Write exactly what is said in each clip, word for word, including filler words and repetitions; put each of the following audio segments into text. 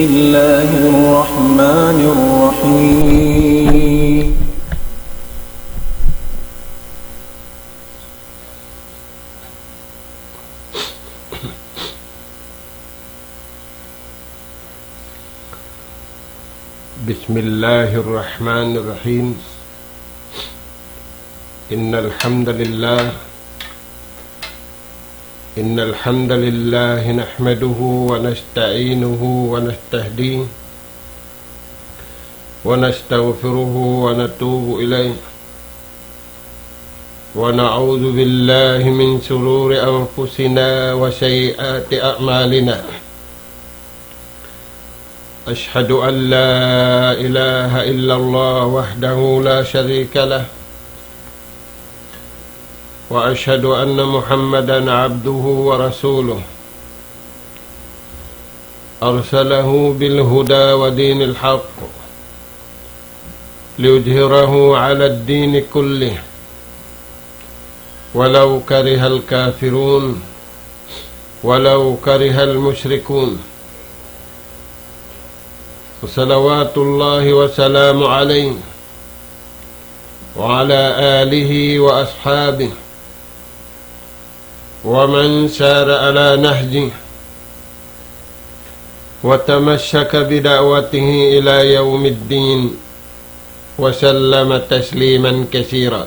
الله الرحمن الرحيم. بسم الله الرحمن الرحيم. إن الحمد لله إن الحمد لله نحمده ونستعينه ونستهديه ونستغفره ونتوب إليه، ونعوذ بالله من شرور أنفسنا وسيئات أعمالنا. أشهد أن لا إله إلا الله وحده لا شريك له، وأشهد أن محمدا عبده ورسوله، أرسله بالهدى ودين الحق ليظهره على الدين كله ولو كره الكافرون، ولو كره المشركون. وصلوات الله وسلامه عليه وعلى آله وأصحابه ومن سار على نهجه وتمسك بدعوته إلى يوم الدين وسلم تسليما كثيرا.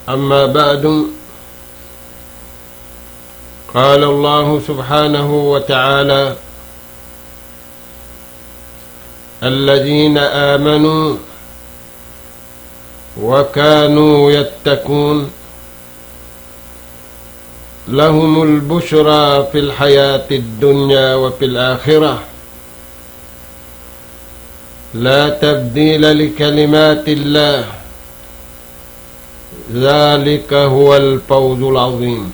أما بعد، قال الله سبحانه وتعالى: الذين آمنوا وكانوا يتقون لهم البشرى في الحياة الدنيا وفي الآخرة، لا تبديل لكلمات الله، ذلك هو الفوز العظيم.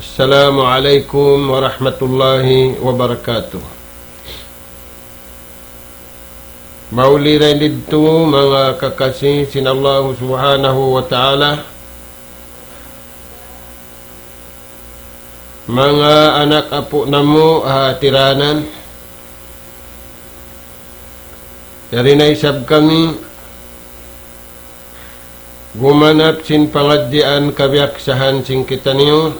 السلام عليكم ورحمة الله وبركاته. Mauli dayn didtu, manga kakasi sin Allahu Subhanahu wa Ta'ala, manga anak apu' namu' ha tiranan, yari na isab kami gumanap sin pangadjian kabiyaksahan sin kitaniyu,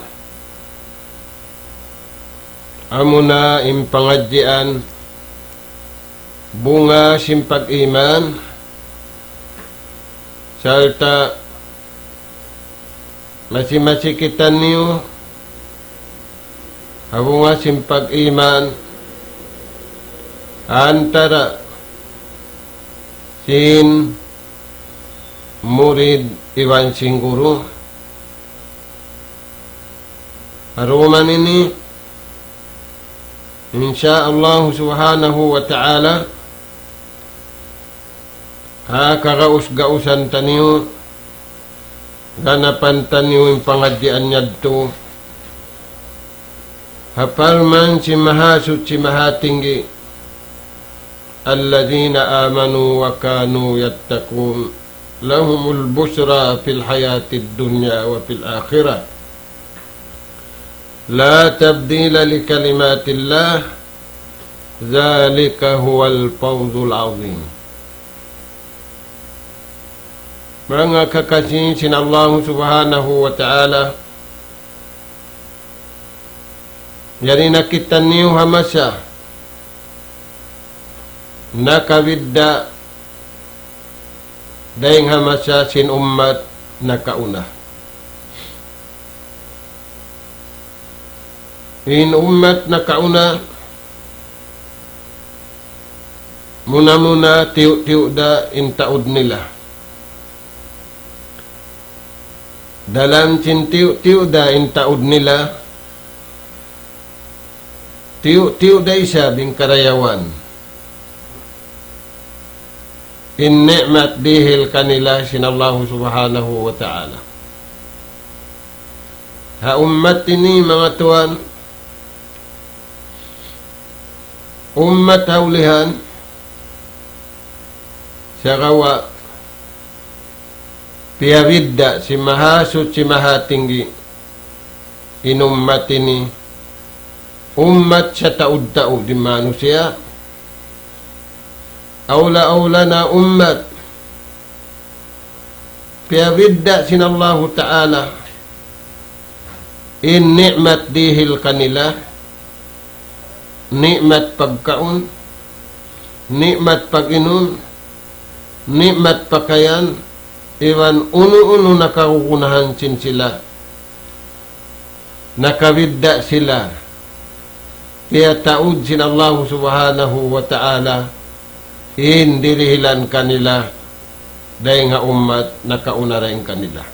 amuna in pangadjian bunga sin pag-iman, sarta' masi-masi kitaniyu ha bunga sin pag-iman antara sin murid iban sin guru. Ha dum ini, insya Allah Subhanahu wa Ta'ala, ha kagaus-gausan taniyu, ganapan taniyu in pangadjian yadtu ha parman sin Mahasuchi Mahatinggi, الذين آمنوا وكانوا يتقون لهم البشرى في الحياة الدنيا وفي الآخرة، لا تبديل لكلمات الله، ذلك هو الفوز العظيم. Manga kakasi sin Allah Subhanahu wa Ta'ala, yari na kitaniyu ha masa nakabidda' dayn ha masa sin ummat nakauna. In ummat nakauna, muna-muna tiyu'-tiyu' da in taud nila. Dalam sin tiyu'-tiyu' da in taud nila, tiyu'-tiyu' da isab in karayawan, in ni'mat dihil kanila sin Allahu Subhanahu wa Ta'ala. Ha ummat ini, manga tuwan, ummat ha ulihan, sagawa' piyabidda' sin Mahasuchi Mahatinggi in ummat ini ummat sataud-taud in manusiya', awla-awla na ummat, piyabidda' sin Allahu Ta'ala in ni'mat dihil kanila, ni'mat pagkaun, ni'mat pag-inum, ni'mat pakayan, iban unu-unu na kagunahan sin sila. Nakabidda' sila. Piyataud sin Allahu Subhanahu wa Ta'ala in dirihilan kanila dayn ha ummat nakauna dayn kanila.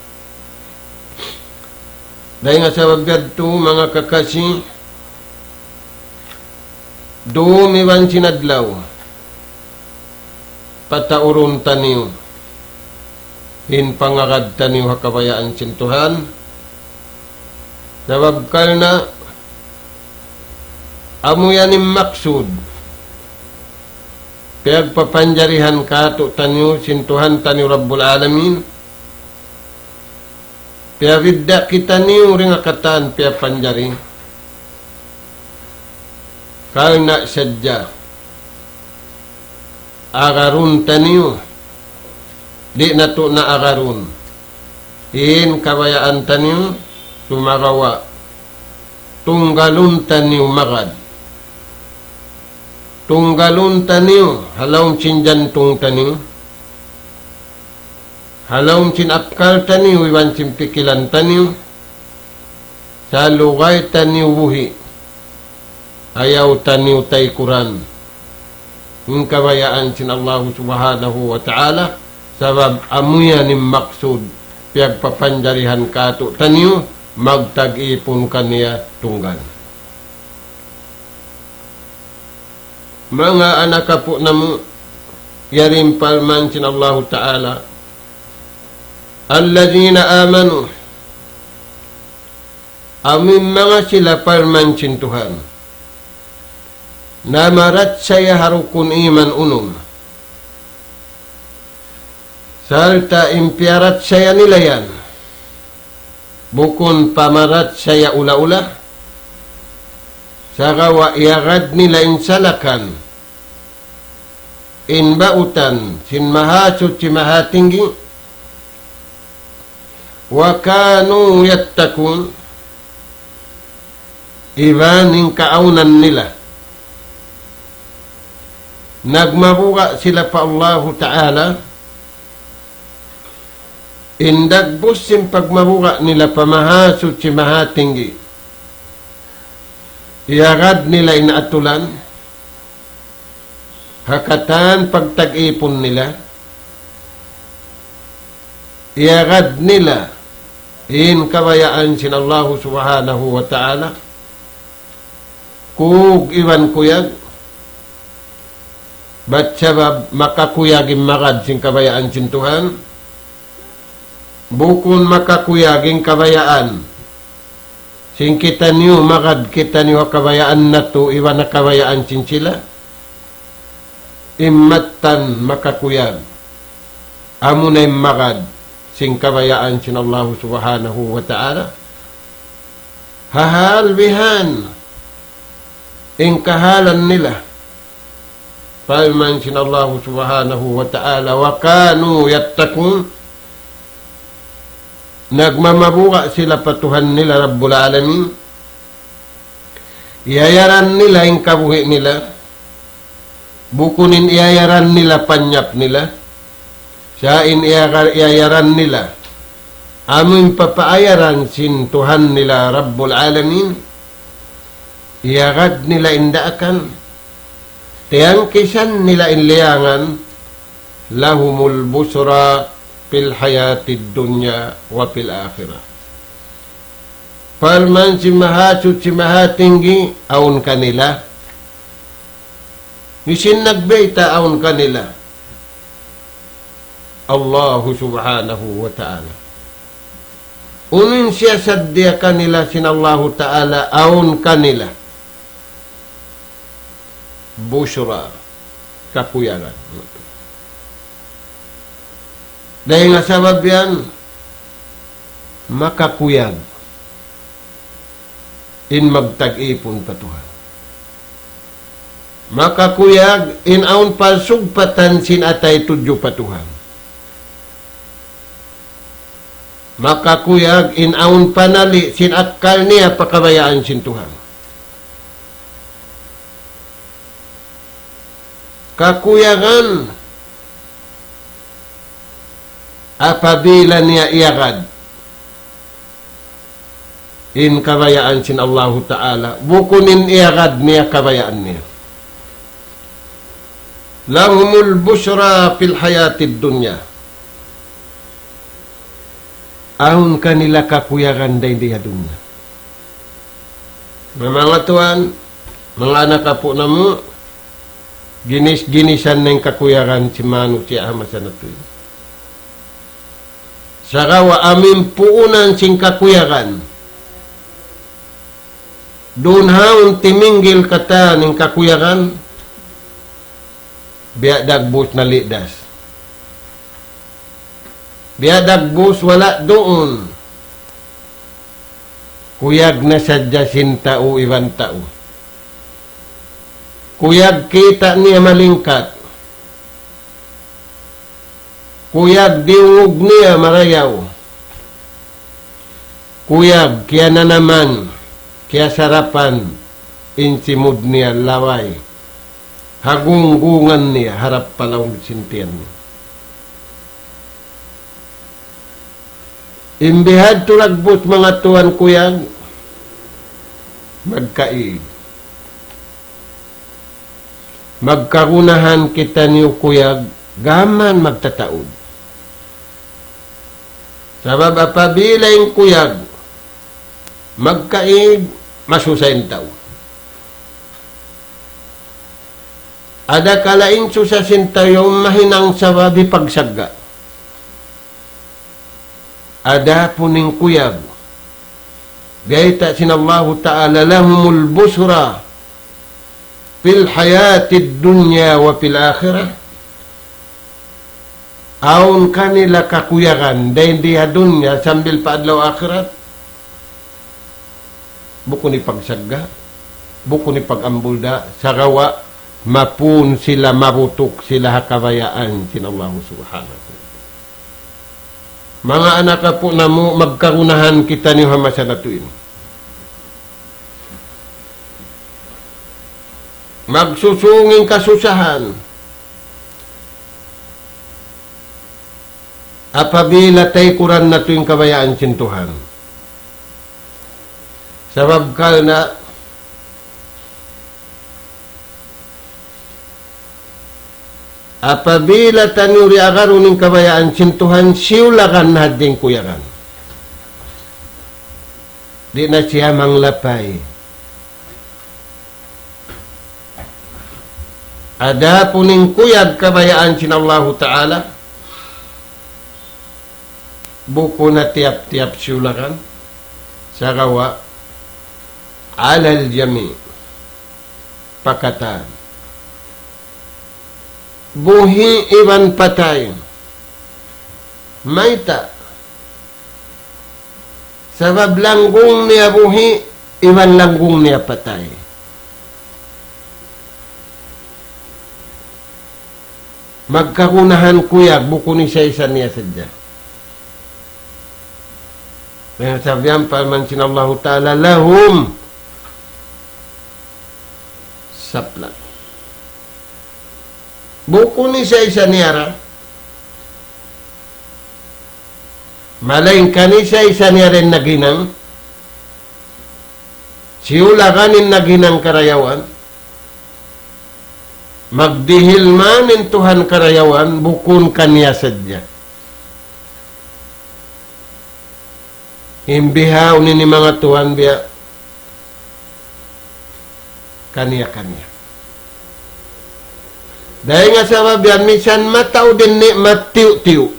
Dayn ha sabab yadtu, manga kakasi, dum iban sin adlaw, pataurun taniyu in pangagad taniyu ha kabayaan sin Tuhan. Sabab karna' amu yan in maksud piyagpapanjarihan kātu'niyu sin Tuhan taniyu Rabbul Alamin. Piyabidda' kitaniyu dayn ha katan piyapanjari. Karna' sadja agarun taniyu, di' natu' na agarun in kabayaan taniyu, sumagawa' tunggalun taniyu magad. Tunggalun taniyu ha lawm sin jantung taniyu, ha lawm sin akkal taniyu iban sin pikilan taniyu, salugay taniyu buhi', ayaw taniyu taykuran in kabayaan sin Allahu Subhanahu wa Ta'ala, sabab amu yan in maksud piyagpapanjarihan kātu'niyu, magtag-ipun kaniya tunggal. Manga anak apu' namu', yari in parman sin Allahu Ta'ala, الذين آمنوا, amu in manga sila parman sin Tuhan, namarachaya ha rukun iman unum, sarta' in piyarachaya nila yan, bukun pamarachaya ula-ula, sagawa' iyagad nila in salakan, in bautan sin Mahasuchi Mahatinggi, وكانوا يتقون, iban in kaawnan nila, nagmabuga' sila pa Allahu Ta'ala, in dagbus sin pagmabuga' nila pa Mahasuchi Mahatinggi, iyagad nila in atulan, ha katan pagtag-ipun nila, iyagad nila in kabayaan sin Allahu Subhanahu wa Ta'ala, kug iban kuyag, bat sabab makakuyag in magad sin kabayaan sin Tuhan, bukun makakuyag in kabayaan sin kitaniyu, magad kitaniyu ha kabayaan natu' iban ha kabayaan sin sila. In mattan makakuyag, amuna in magad sin kabayaan sin Allahu Subhanahu wa Ta'ala. Ha hal bihan in kahalan nila. Parman sin Allahu Subhanahu wa Ta'ala, وكانوا يتقون, nagmamabuga' sila pa Tuhan nila Rabbul Alamin. Iyayaran nila in kabuhi' nila, bukun in iyayaran nila panyap nila, sa' in iyagar-, iyayaran nila amu in papaayaran sin Tuhan nila Rabbul Alamin, iyagad nila in daakan, tiyangkisan nila in liyangan, لهم البشرى في الحياة الدنيا وفي الآخرة. Parman sin Mahasuchi Mahatinggi, awn kanila. Hisiyu in nagbayta' awn kanila? Allahu Subhanahu wa Ta'ala. Unu in siyasaddiya kanila sin Allahu Ta'ala awn kanila? Bushra, kakuyagan. Dayn ha sabab yan, makakuyag in magtag-ipun pa Tuhan. Makakuyag in awn pasugpatan sin atay tudju pa Tuhan. Makakuyag in awn panali' sin akkal niya pa kabayaan sin Tuhan. Kakuyagan apabila niya iyagad in kabayaan sin Allahu Ta'ala, bukun in iyagad niya kabayaan niya. لهم البشرى في الحياة الدنيا. Awn kanila kakuyagan dayn di ha dunya. Na manga tuwan, manga anak apu' namu', ginis-ginisan na in kakuyagan sin manusiya' ha masa natu' ini. Sagawa' amu in puunan sin kakuyagan. Duun ha awn timinggil katan in kakuyagan, biya' dagbus nalidas. Biya' dagbus wala' duun. Kuyag na sadja sin tau iban tau. Kuyag kita' niya malingkat. Kuyag diyungug niya marayaw. Kuyag kiyananaman, kiyasarapan, in simud niya laway. Ha gunggungan niya, harap pa lawm sin tiyan niya. In bihadtu dagbus manga tuwan kuyag, magkaig. Magkagunahan kitaniyu kuyag, gām magtataud. Sabab apabila in kuyag, magkaig, masusa in tau. Adakala in susa sin tau yaun mahinang sabab hipagsagga'. Adapun in kuyag, bayta' sin Allahu Ta'ala, لهم البشرى في الحياة الدنيا وفي الآخرة. Awn kanila kakuyagan, dayn di ha dunya sambil pa adlaw akhirat. Bukun hipagsagga', bukun hipag-ambulda', sagawa' mapun sila, mabutuk sila ha kabayaan sin Allahu Subhanahu. Manga anak apu' namu', magkagunahan kitaniyu ha masa natu' ini. Magsusūng in kasusahan. Apabila taykuran natu' in kabayaan sin Tuhan. Sabab karna' apabila taniyu di' agarun in kabayaan sin Tuhan, siyulagan na hadja in kuyagan. Di' na siya manglapay. Adapun in kuyag kabayaan sin Allahu Ta'ala, bukun na tiyap-tiyap siyulagan, sagawa' على الجميع. Pa katan. Buhi' iban patay. Mayta'? Sabab langgung niya buhi', iban langgung niya patay. Magkagunahan kuyag, bukun isa-isa niya sadja. Kaya sabihan parman sin Allahu Ta'ala, لهم, sapla'. Bukun isa-isa niya ra. Malaingkan isa-isa niya ra in naghinang. Siyulagan in naghinang karayawan. Magdihil man in Tuhan karayawan, bukun kaniya sadja. In bihaun ini manga tuwan biya' kaniya-kaniya. Dayn ha sabab yan, minsan mataud in ni'mat tiyu'-tiyu'.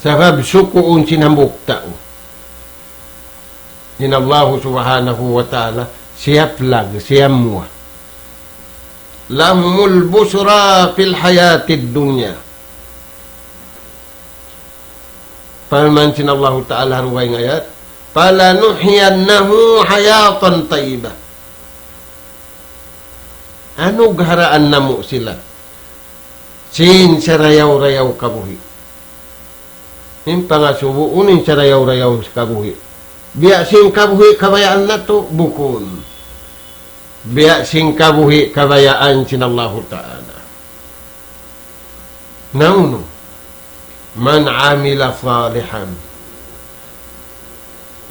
Sabab sukuun sin hambuuk tau. In Allahu Subhanahu wa Ta'ala, siyaplag, siyamuwa. لهم البشرى في الحياة الدنيا. Parman sin Allahu Ta'ala ha dugaing ayat, فلنحيينه حياة طيبة. Anugharaan namu' sila sin sarayaw-rayaw kabuhi'. In pangasubu, unu in sarayaw-rayaw kabuhi'? Biya' sin kabuhi' kabayaan natu'? Bukun. Biya' sin kabuhi' kabayaan sin Allahu Ta'ala. Na unu? من عمل صالحا.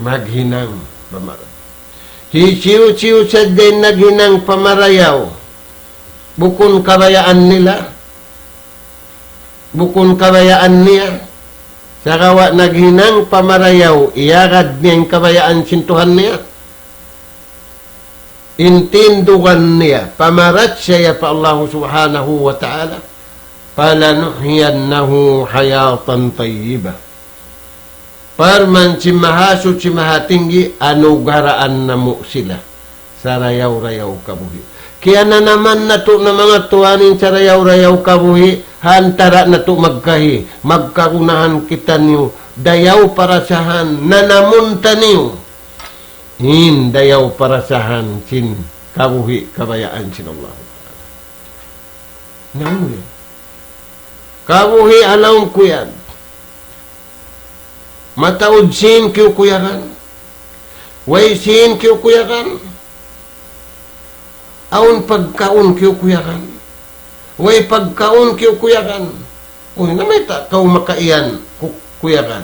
Maghinang pamarayaw. Hisiyu-siyu sadja in naghinang pamarayaw, bukun kabayaan nila, bukun kabayaan niya, sagawa' naghinang pamarayaw, iyagad niya in kabayaan sin Tuhan niya. In tindugan niya, pamarachaya pa Allahu Subhanahu wa Ta'ala, فلنحيينه حياة طيبة. Parman sin Mahasuchi Mahatinggi, anugharaan namu' sila sarayaw-rayaw kabuhi'. Kiyananaman natu' na manga tuwan in sarayaw-rayaw kabuhi', ha antara' natu' magkahi, magkagunahan kitaniyu, dayaw parasahan, nanamun taniyu in dayaw parasahan sin kabuhi' kabayaan sin Allah Ta'ala. Na unu yan? Kabuhi' ha lawm kuyag. Mataud sin kiyukuyagan. Way sin kiyukuyagan. Awn pagkaun kiyukuyagan. Way pagkaun kiyukuyagan. Uy, na mayta' kaw makaiyan ku-, kuyagan?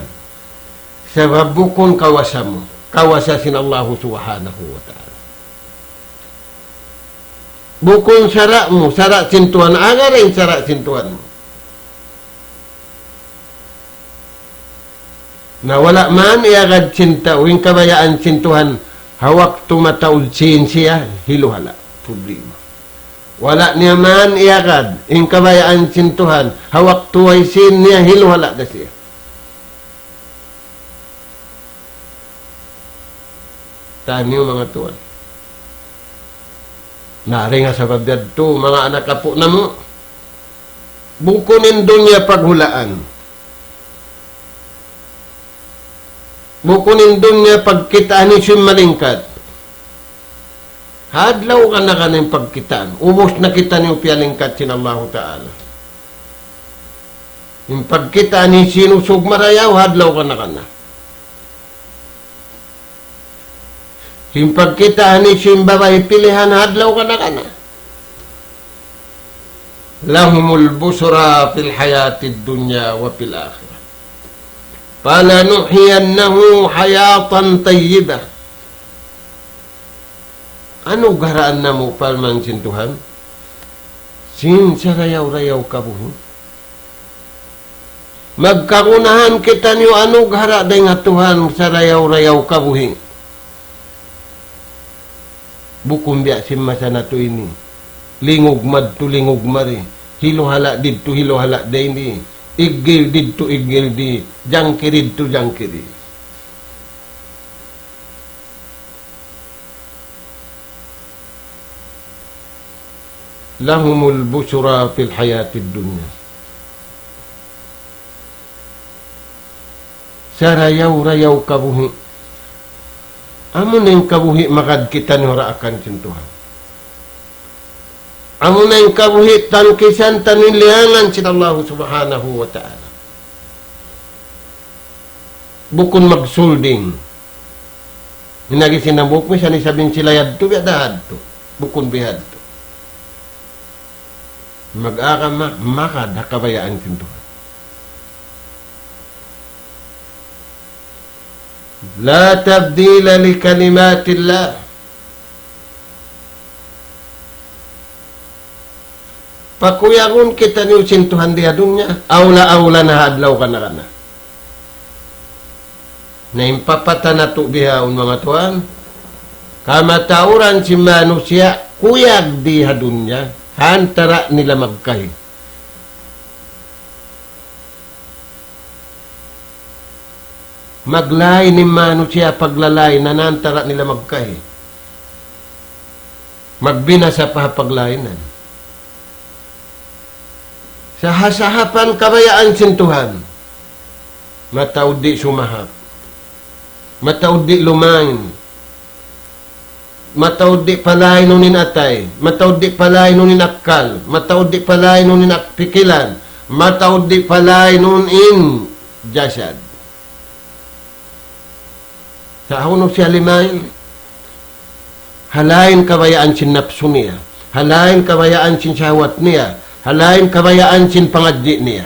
Sabab bukun kawasa mu. Kawasa sin Allahu Subhanahu wa Ta'ala. Bukun sara' mu, sara' sin Tuhan, agad in sara' sin Tuhan mu. Na wala' man iyagad sin tau in kabayaan sin Tuhan, ha waktu mataud sin siya, hiluhala', problema. Wala' niya man iyagad in kabayaan sin Tuhan, ha waktu way sin niya, hiluhala' da siya. Taniyu manga tuwan. Na, dayn ha sabab yadtu, manga anak apu' namu', bukun in dunya paghulaan. Bukun in dunya pagkitaan hisiyu in malingkat. Ha adlaw kana-kana in pagkitaan. Ubus na kitaniyu piyalingkat sin Allahu Ta'ala. In pagkitaan hisiyu in usug marayaw, ha adlaw kana-kana. In pagkitaan hisiyu in babai pilihan, ha adlaw kana-kana. لهم البشرى في الحياة الدنيا وفي الآخرة. فلنحيينه حياة طيبة. Anugharaan namu' parman sin Tuhan sin sarayaw-rayaw kabuhi'. Magkagunahan kitaniyu anughara' dayn ha Tuhan sarayaw-rayaw kabuhi'. Bukun biya' sin masa natu' ini. Lingug madtu, lingug mari. Hiluhala' didtu, hiluhala' dayn di. Iggil didtu, iggil di. Jangki didtu, jangki di. لهم البشرى في الحياة الدنيا. Sarayaw-rayaw kabuhi'. Amuna in kabuhi' magad kitaniyu ha daakan sin Tuhan. Amuna in kabuhi' tangkisan taniyu in liyangan sin Allahu Subhanahu wa Ta'ala. Bukun magsulding. Minagi sin hambuuk, misan isab in sila yadtu, biya' da hadtu. Bukun bihadtu. Mag-agama, magad ha kabayaan sin Tuhan. لا تبديل لكلمات الله. Pakuyagun kitaniyu sin Tuhan di ha dunya, awla-awla na ha adlaw kana-kana. Na in papata natu' bihaun manga tuwan, kamatauran sin manusiya' kuyag di ha dunya, ha antara' nila magkahi. Maglain in manusiya' paglalain, ha antara' nila magkahi. Magbinasa pa ha paglainan. Saha-sahapan kabayaan sin Tuhan. Mataud di' sumahap. Mataud di' lumain. Mataud di' palain unu in atay. Mataud di' palain unu in akkal. Mataud di' palain unu in ak-, pikilan. Mataud di' palain unu in jasad. Sa' unu siya limain? Ha lain kabayaan sin napsu niya. Ha lain kabayaan sin shahwat niya. Ha lain kabayaan sin pangadji' niya.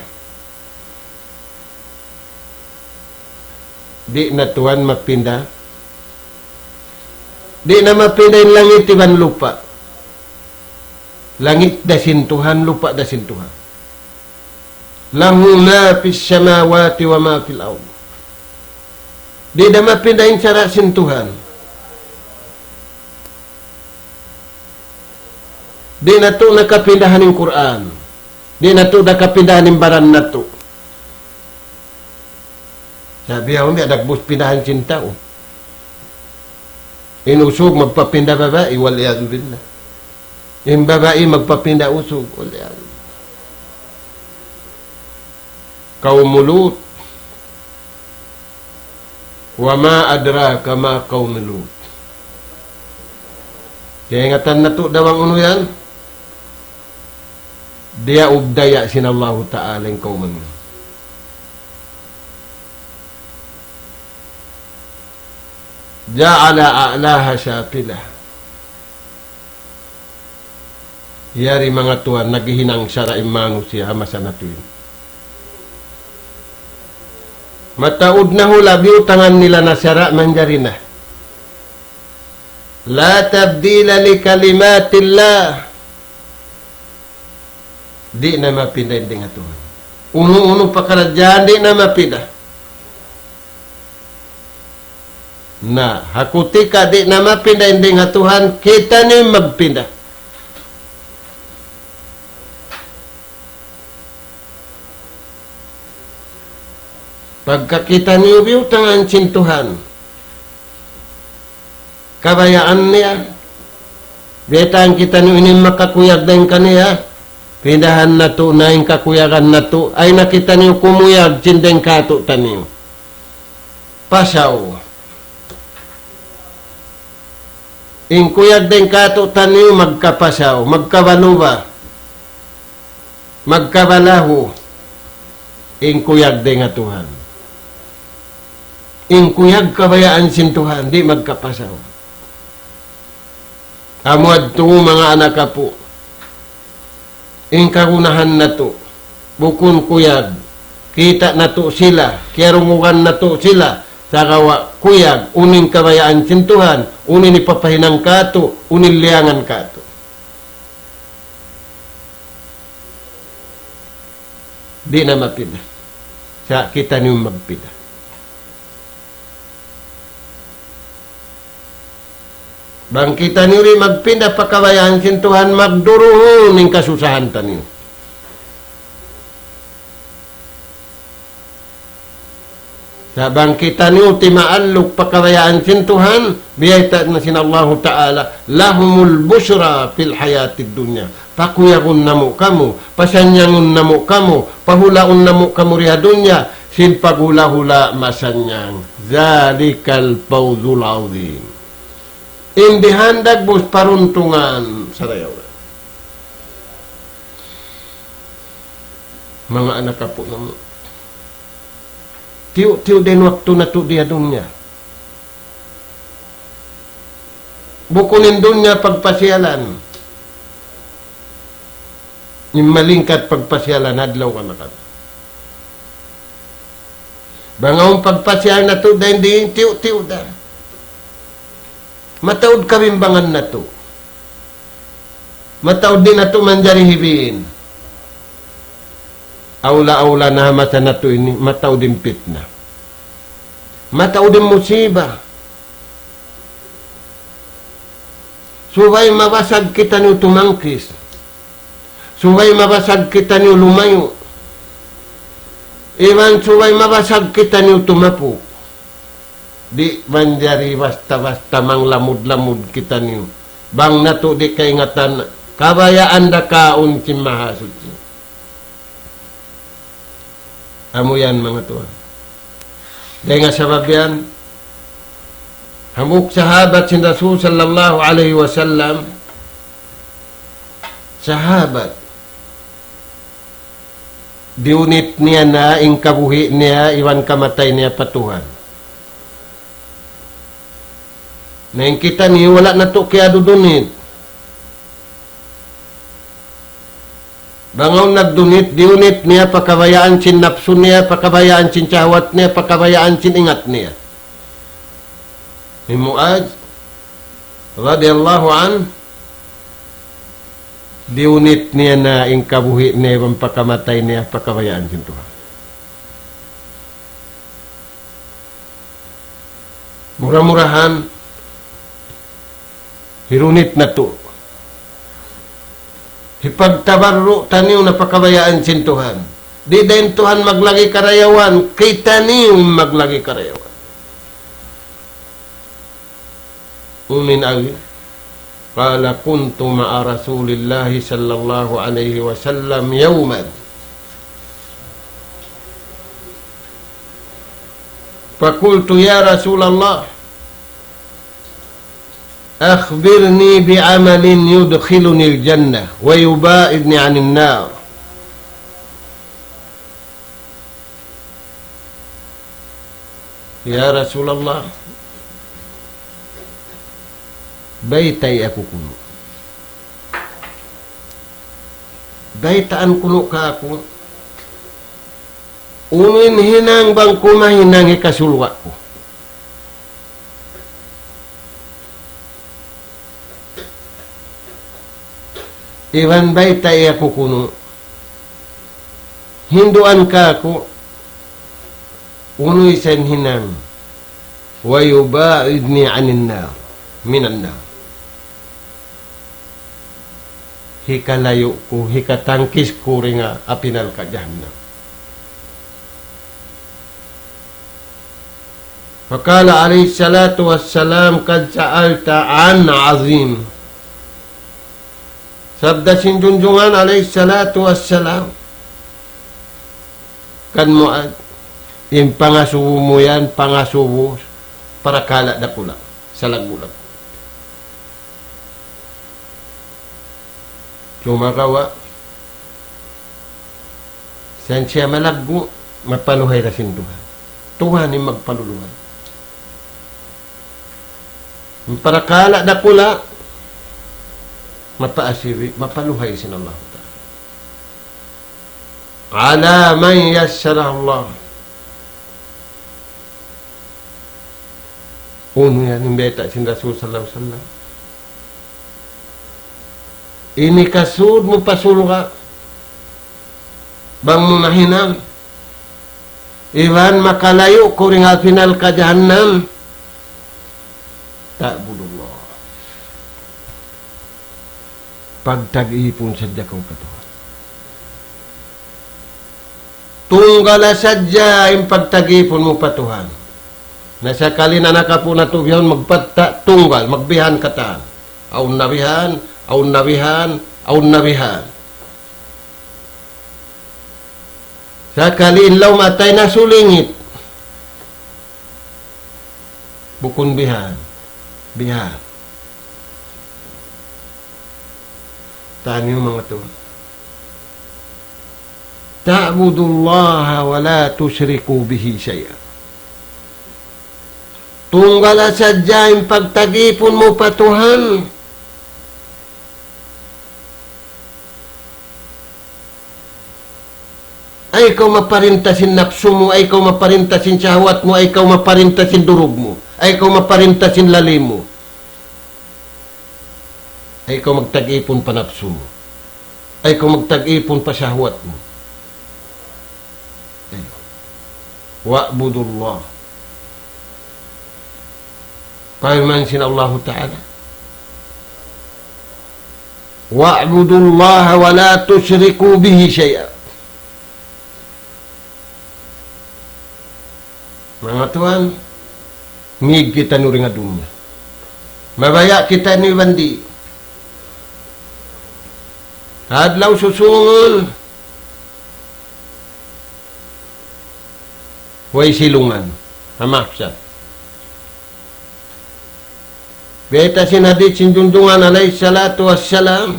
Di' na Tuhan mapinda. Di' na mapinda in langit iban lupa'. Langit da sin Tuhan, lupa' da sin Tuhan. له ما في السماوات وما في الأرض. Di' da mapinda in sara' sin Tuhan. Di' natu' na kapindahan in Qur'an. Di' natu' na kapindahan in baran natu'. Sa' biya' unu, biya' dagbus pindahan sin tau. In usug magpapinda babai, والعياذ بالله. In babai magpapinda usug, والعياذ بالله. Qawmu Lut. وما أدراك ما قوم لوط. Kaingatan natu' da bang unu yan? Diyaub daya sin Allahu Ta'ala in kawman yan. جعل أعلاها سافلها. Yari manga tuwan, naghihinang sara' in manusiya' ha masa natu' ini. Mataud na hula' biyutangan nila na sara' manjari na. لا تبديل لكلمات الله. Di' na mapinda in dayn ha Tuhan. Unu-unu pakaradjaan di' na mapinda. Na, ha kutika di' na mapinda in dayn ha Tuhan, kitaniyu in magpinda. Pagka kitaniyu biyutangan sin Tuhan, kabayaan niya, biyaytaan kitaniyu ini makakuyag dayn kaniya, pindahan natu' na in kakuyagan natu', ayaw na kitaniyu kumuyag sin dayn kātu'niyu. Pasaw. In kuyag dayn kātu'niyu magkapasaw, magkabaluba, magkabalahu. In kuyag dayn ha Tuhan. In kuyag kabayaan sin Tuhan, di' magkapasaw. Amu yadtu manga anak apu'. In kagunahan natu', bukun kuyag, kita' natu' sila, kiyarungugan natu' sila, sagawa' kuyag, unu in kabayaan sin Tuhan, unu in hipapahinang kātu', unu in liyangan kātu'. Di' na mapinda. Sa' kitaniyu magpinda. Bang kitaniyu di' magpinda pa kabayaan sin Tuhan, magduruhun in kasusahan taniyu. Sa' bang kitaniyu timaalluk pa kabayaan sin Tuhan, biyayta' na sin Allahu Ta'ala, لهم البشرى في الحياة الدنيا. Pakuyagun namu' kamu, pasanyangun namu' kamu, pahulaun namu' kamu di ha dunya, sin paghula'-hula' masanyang. ذلك الفوز العظيم. In bihan dagbus paruntungan sarayaw. Manga anak apu' namu'. Tiyu'-tiyu' da in waktu natu' di ha dunya. Bukun in dunya pagpasiyalan. In malingkat pagpasiyalan adlaw kanakan. Bang awn pagpasiyal natu' dayn di, tiyu'-tiyu' da. Mataud kabimbangan natu'. Mataud di' natu' manjari hibin. Awla-awla na ha masa natu' ini, mataud in pitna. Mataud in musiba. Subay mabasag kitaniyu tumangkis. Subay mabasag kitaniyu lumayu'. Iban subay mabasag kitaniyu tumapuk. Di' manjari basta-basta manglamud-lamud kitaniyu. Bang natu' di' kaingatan, kabayaan da kaun sin Mahasuchi. Amu yan, manga tuwan. Dayn ha sabab yan, Hambuuk sahabat sin Rasul sallallahu alayhi wasallam, sahabat, diyunit niya na in kabuhi' niya iban kamatay niya pa Tuhan. Na in kitaniyu wala' natu' kiyadudunit. Bang awn nagdunit, diyunit niya pa kabayaan sin napsu niya, pa kabayaan sin shahwat niya, pa kabayaan sin ingat niya. Hi Muaz, radiyallahu anhu, diyunit niya na in kabuhi' niya iban pakamatay niya pa kabayaan sin Tuhan. Mura-murahan, hirunit natu'. Hipagtabarru' taniyu na pa kabayaan sin Tuhan. Di' da in Tuhan maglagi' karayawan, kitaniyu in maglagi' karayawan. Unu in agi? قال: كنت مع رسول الله صلى الله عليه وسلم يوما، فقلت: يا رسول الله، أخبرني بعمل يدخلني الجنة ويباعدني عن النار. Ya Rasulullah, baytai aku kunu'. Baytaan kunu' kāku', unu in hinang bang ku mahinang hikasulwa' ku. Iban baytai aku kunu', hinduan kāku', unu isab in hinang, ويباعدني عن النار، من النار. Hikalayu' ku, hikatangkis ku dayn ha api narka' jahannam. فقال عليه الصلاة والسلام: قد سألت عن عظيم. Sabda sin Junjungan alayhi salatu wassalam kan Muaz, in pangasubu mu yan, pangasubu parakala' dakula', salaggu'-laggu'. Sumagawa', sa' in siya malaggu', mapaluhay da sin Tuhan. Tuhan in magpaluluhay. In parakala' dakula', mapaasibi, mapaluhay sin Allah Ta'ala. على من يسره الله. Unu yan in bayta' sin Rasul sallallahu alayhi wasallam. Ini kasud mu pa surga', bang mu mahinang, iban makalayu' kaw dayn ha api narka' jahannam, ta'budullah. Pagtag-ipun sadja kaw pa Tuhan. Tunggal sadja in pagtag-ipun mu pa Tuhan. Na sakali na nakapu' natu' bihaun magpatta' tunggal, magbihan katan. Awn na bihan, awn na bihan, awn na bihan. Sakali in laum atay na sulingit. Bukun bihan. Bihan. Taniyu manga tuwan. تعبد الله ولا تشرك به شيئا. Tunggal sadja in pagtag-ipun mu pa Tuhan. Ayaw kaw maparinta sin napsu mu, ayaw kaw maparinta sin shahwat mu, ayaw kaw maparinta sin durug mu, ayaw kaw maparinta sin lalim mu. Ayaw kaw magtag-ipun pa napsu mu. Ayaw kaw magtag-ipun pa shahwat mu. Ayaw. واعبدوا الله. Parman sin Allahu Ta'ala, واعبدوا الله ولا تشركوا به شيئا. Manga tuwan, mīg kitaniyu dayn ha dunya. Mabaya' kitaniyu iban di'. Adlaw susungun, way silungan. Ha mahsar. Bayta' sin hadith sin Junjungan alayhi salatu wassalam,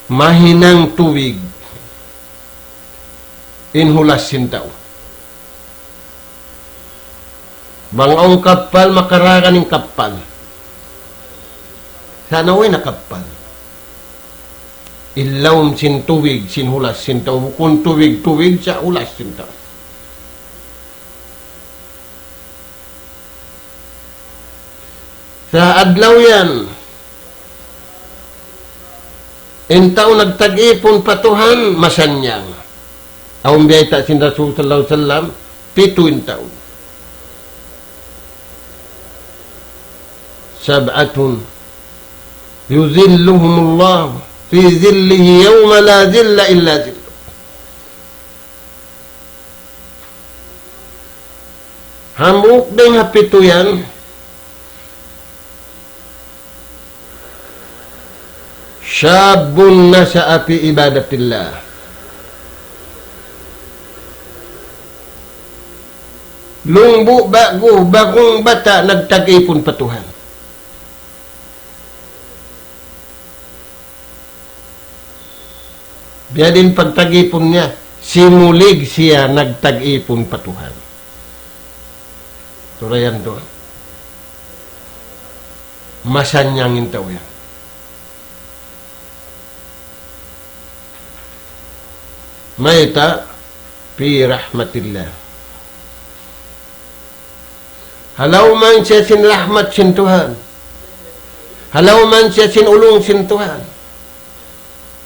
mahinang tubig in hulas sin tau. Bang awn kappal, makaragan in kappal. Sa' way na kappal. In lawm sin tubig, sin hulas sin tau. Bukun tubig, tubig, sa' hulas sin tau. Sa' adlaw yan, in tau nagtag-ipun pa Tuhan, masannyang. Awn biyayta' sin Rasul sallallahu alayhi wasallam, pitu in tau. سبعة يظلهم الله في ظله يوم لا ظل إلا ظله. Hambuuk dayn ha pitu yan, شاب نشأ في عبادة الله. Lumbu' ba'gu, ba'gu bata' nagtag-ipun pa Tuhan. Biya' diin pagtag-ipun niya, simulig siya nagtag-ipun pa Tuhan. Turayan tu. Masannyang in tau yan. Mayta'? في رحمة الله. Halawman siya sin rahmat sin Tuhan. Halawman siya sin ulung sin Tuhan.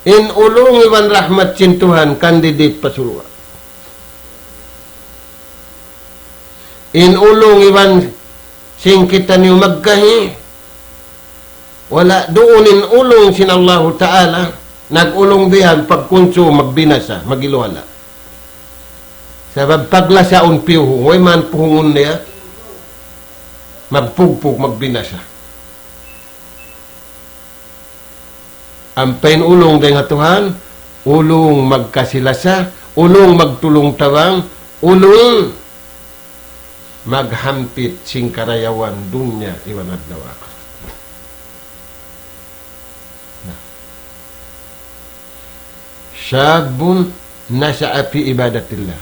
In ulung iban rahmat sin Tuhan, candidate pa surga'. In ulung iban sin kitaniyu magkahi, wala' duun in ulung sin Allahu Ta'ala, nag-ulung bihan pagkunsu, magbinasa, magiluhala. Sabab paglasaun piyuhung, way man puhungun niya, magpugpug, magbinasa. Ampa in ulung dayn ha Tuhan, ulung magkasi-lasa, ulung magtulung-tabang, ulung maghampit sin karayawan dunya iban adlaw akhirat. Na. شاب نشأ في عبادة الله.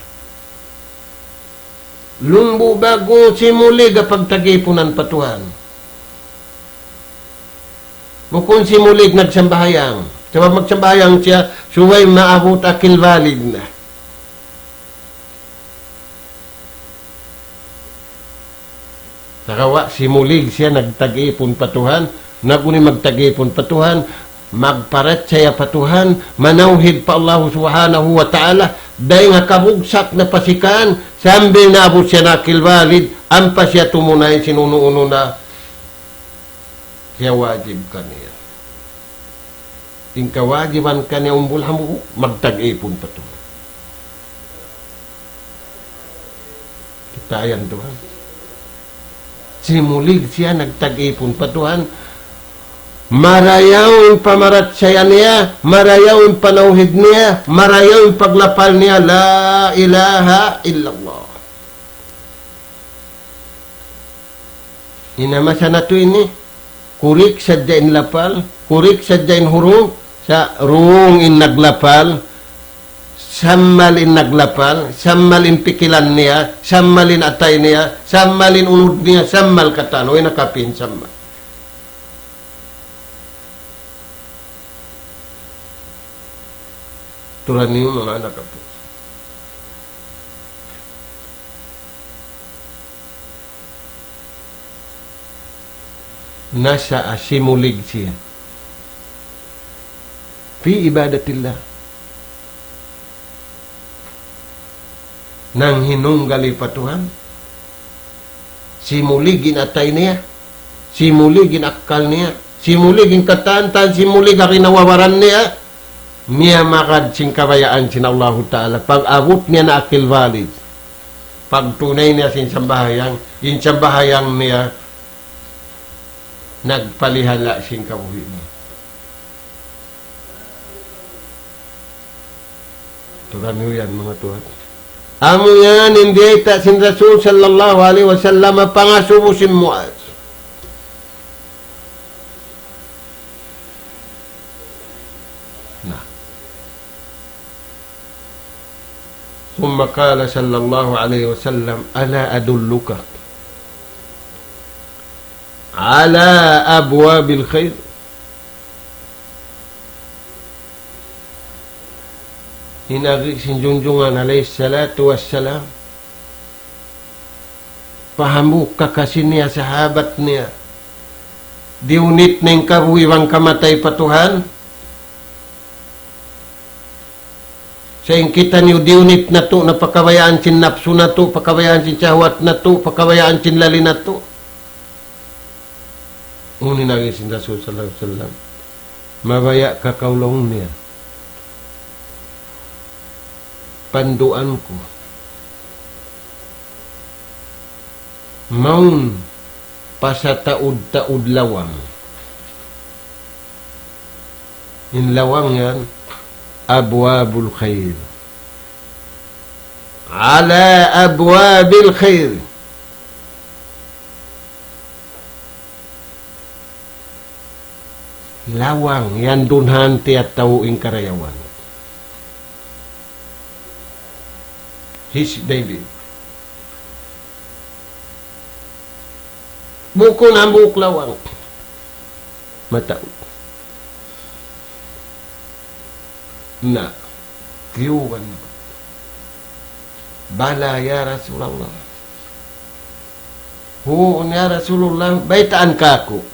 Lumbu' ba'gu simulig ha pagtag-ipunan pa Tuhan. Bukun simulig nagsambahayang. Sabab magsambahayang siya, subay maabut akil balig na. Sagawa' simulig siya nagtag-ipun pa Tuhan, naguni magtag-ipun pa Tuhan, magparachaya pa Tuhan, manawhid pa Allah Subhanahu wa Ta'ala, dayn ha kabugsak na pasikan, sambil naabut siya na akil balig, ampa siya tumunay sin unu-unu na kiyawajib kaniya. In kawajiban kaniya umbul hambuuk, magtag-ipun pa Tuhan. Kita' yan Tuhan. Simulig siya nagtag-ipun pa Tuhan. Marayaw in pamarachaya niya, marayaw in panawhid niya, marayaw in paglapal niya, لا إله إلا الله. In masa natu' ini, kurik sadja in lapal, kurik sadja in huruf, sa' wrong in naglapal, sammal in naglapal, sammal in pikilan niya, sammal in atay niya, sammal in unud niya, sammal katan, way na kapihin sammal. Turan niyu manga anak apu'. نشأ, simulig siya. في عبادة الله. Nanghinunggali pa Tuhan. Simulig in atay niya. Simulig in akkal niya. Simulig in katan-katan, simulig in nawawaran niya. Miyamagad sin kabayaan sin Allahu Ta'ala. Pag-abut niya na akil balig. Pagtunay niya sin sambahayang, in sambahayang niya, nagpalihala' sin kabuhi' niya. Turan niyu yan, manga tuwan. Amu yan in biyayta' sin Rasul sallallahu alayhi wasallam pangasubu sin Muaz. Na. ثم قال صلى الله عليه وسلم: ألا أدلك على أبواب الخير؟ In agi sin Junjungan alayhi salatu wassalam, pa hambuuk kakasi niya, sahabat niya, diyunit na in kabuhi' bang kamatay pa Tuhan. Sa' in kitaniyu diyunit natu' na pa kabayaan sin napsu natu', pa kabayaan sin sahwat natu', pa kabayaan sin lali natu'. Unu in agi sin Rasul sallallahu alayhi wasallam, mabaya' ka kaw laung niya, panduan ku mawn pasataud-taud lawang. In lawang yan, أبواب الخير. على أبواب الخير. Lawang yan dunhan tiyatau in karayawan. His baby. Bukun hambuuk lawang. Mataud. Na. Kiyuwan. Bala ya Rasulullah. Huun ya Rasulullah, baytaan kāku'.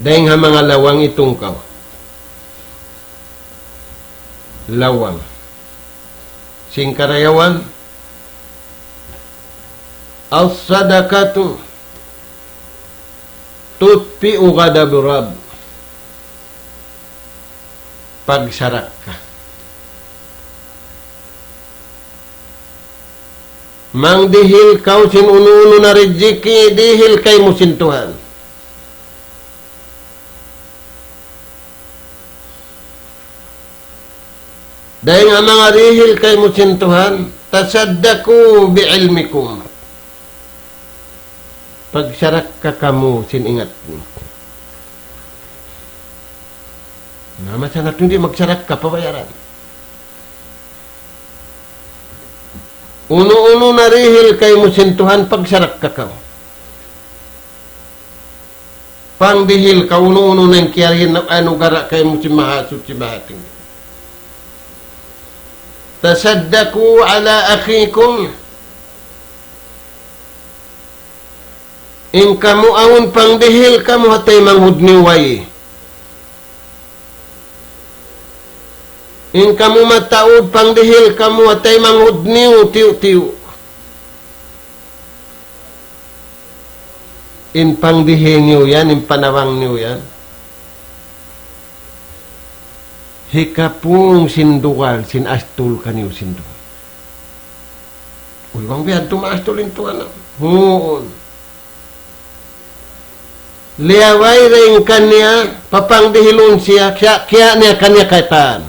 Dayng ha manga lawang itung kaw. Lawang sin karayawan, الصدقة تطفئ غضب الرب. Pagsarakka. Mangdihil kaw sin unu-unu na rijiki', dihil kaymu sin Tuhan. Dayng ha manga dihil kaymu sin Tuhan, تصدقوا بعلمكم. Pagsarakka kamu sin ingat niyu. Na, masa natu' di' magsarakka, pabayaran. Unu-unu na dihil kaymu sin Tuhan, pagsarakka kaw. Pangdihil kaw unu-unu na in kiyarihin, anu, gara' kaymu sin Mahasuchi Mahatinggi. تصدقوا على أخيكم. In kamu awn pangdihil kamu ha taymanghud niyu way. In kamu mataud pangdihil kamu ha taymanghud niyu tiyu'-tiyu'. In pangdihil niyu yan, in panabang niyu yan, hikapung sin dugal sin astul kaniyu sin dugal. Uy, bang biya' tumaas tuud in Tuhan, ah. Huun. Liyaway dayn kaniya, papangdihilun siya, kiya', kiya' niya kaniya katan.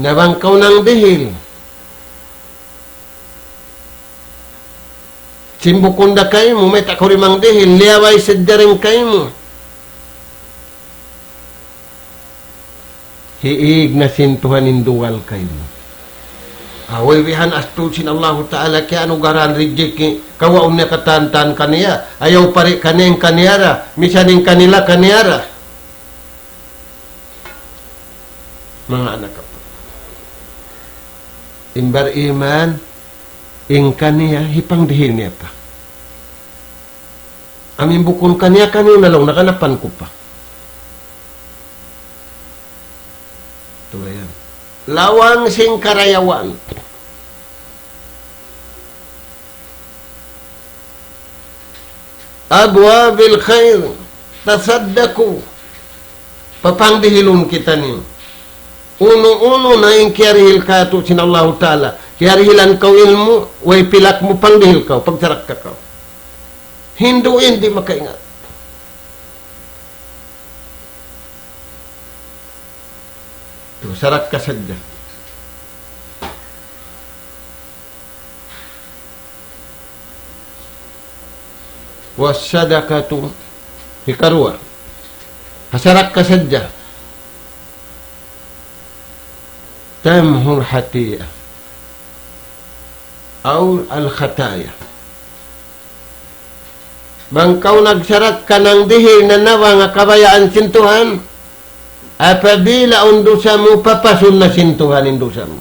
Na bang kaw nangdihil sin bukun da kaymu, mayta' kaw di' mangdihil, liyaway sadja dayn kaymu. Hiig na sin Tuhan in dugal kaymu. Way bihan astul sin Allahu Ta'ala, kiyanugaran rijiki', kawaun niya katan-katan kaniya, ayaw pari kaniya in kaniya ra, misan in kanila kaniya ra. Manga anak apu'. In bariman, in kaniya, hipangdihil niya pa. Amu in bukun kaniya, kaniyu na laung, naganapan ku pa. Tuud yan. Lawang sin karayawan. أبواب الخير تصدقوا. Papangdihilun kitaniyu. Unu-unu na in kiyarihil kātu' sin Allahu Ta'ala. Kiyarihilan kaw ilmu', way pilak mu pangdihil kaw, pagsarakka kaw. Hindu' in di' makaingat. Sarakka sadja. والصدقة, hikaruwa, ha sarakka sadja, تمحو الخطيئة أو الخطايا. Bang kaw nagsarakka nang dihil nanabang ha kabayaan sin Tuhan, apabila in dusa mu, papasun na sin Tuhan in dusa mu.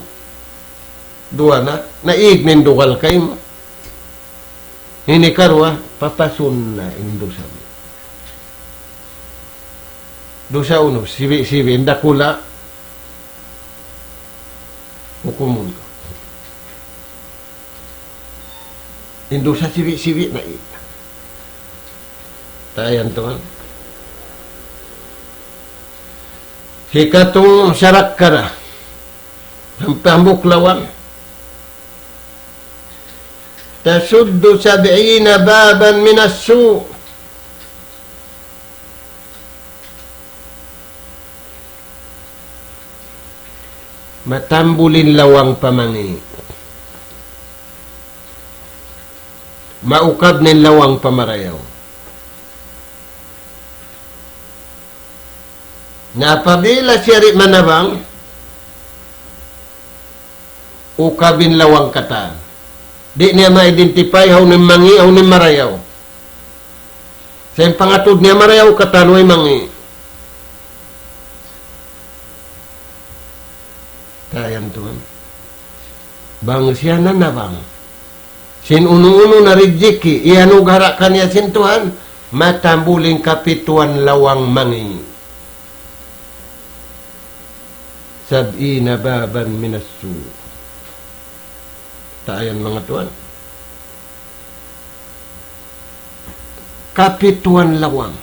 Duwa na, naig na in dugal kaymu. Ini karuwa, papasun na in dusa mu. Dusa unu, sibi'-sibi', in dakula', hukumun kaw. In dusa sibi'-sibi' na i. Tayan tuwan. Hikatu sarakka da. Hambuuk lawang. تسد سبعين بابا من السوء. Matambul in lawang pa mangi'. Maukab na in lawang pa marayaw. Na apabila siya di' manabang, ukab in lawang katan. Di' niya ma-identify hawnu in mangi', hawnu in marayaw. Sa' in pangatud niya marayaw katan, way mangi'. Tayan tuwan. Bang siya nanabang sin unu-unu na rijiki' iyanugara' kaniya sin Tuhan, matambul in kapituan lawang mangi'. سبعين بابا من السوء. Tayan manga tuwan. Kapituan lawang.